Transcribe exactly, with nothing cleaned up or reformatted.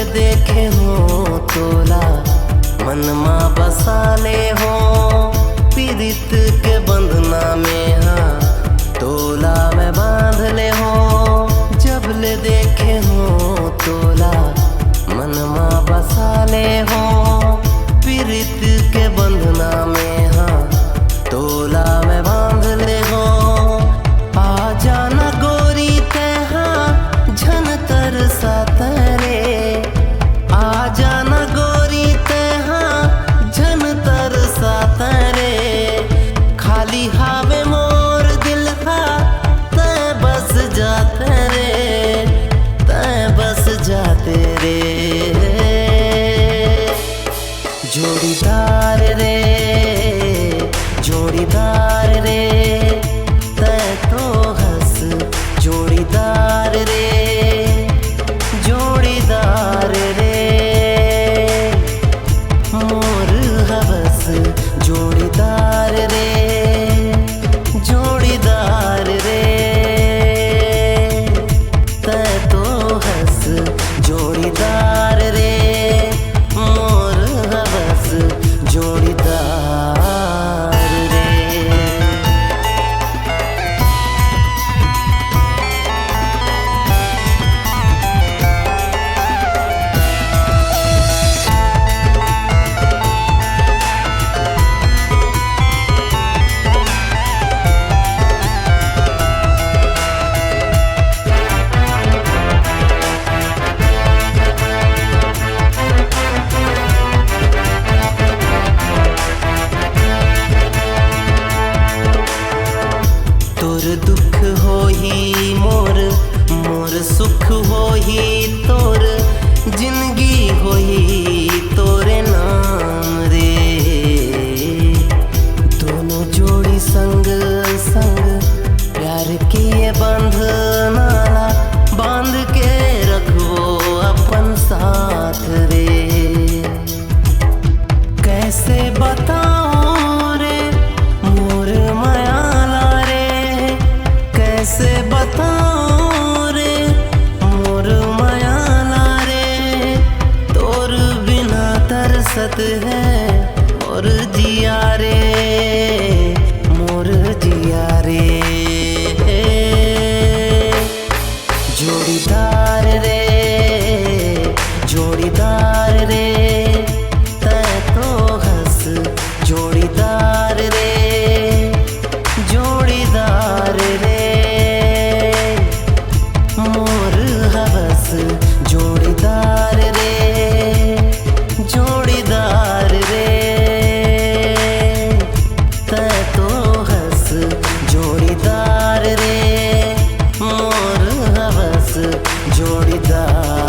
देखे हो तोला मन मा बसा ले हो, पीरित के बंधना में हा तोला मैं बांध ले हो। जब ले देखे हो तोला मन मा बसा ले हो, पीरित के बंधना में हा तोला मैं बांध ले हो। आ जाना गोरी तैहा झन तरसा तरे, आ जाना गोरी तैहा झन तरसा तरे। खाली हावे मोर दिल हा तै बस जाते रे, तै बस जाते रे। जोड़ीदार रे, जोड़ीदार रे, तै तो हस जोड़ीदार रे, जोड़ीदार रे, मोर हवस जोड़ीदार रे, जोड़ीदार रे, तै तो हस जोड़ीदार रे, मोर हवस जोड़ीदार रे। तोर दुख होही मोर, मोर सुख होही तोर, जिंदगी होही तोरे नाम रे। दोनों जोड़ी संग संग प्यार के ये बंधना ला बांध के रखबो अपन साथ रे। कैसे बताओ रे मोर मयाला रे, कैसे बताओ रे मोर मयाला रे, तोर बिना तरसत है मोर जिया रे, मोर जिया रे। जोड़ीदार रे, जोड़ीदार रे, तै तो हस जोड़ीदार रे, जोड़ीदार रे, मोर हवस जोड़ीदार रे, जोड़ीदार रे, तै तो हस जोड़ीदार रे, मोर हवस जोड़ीदार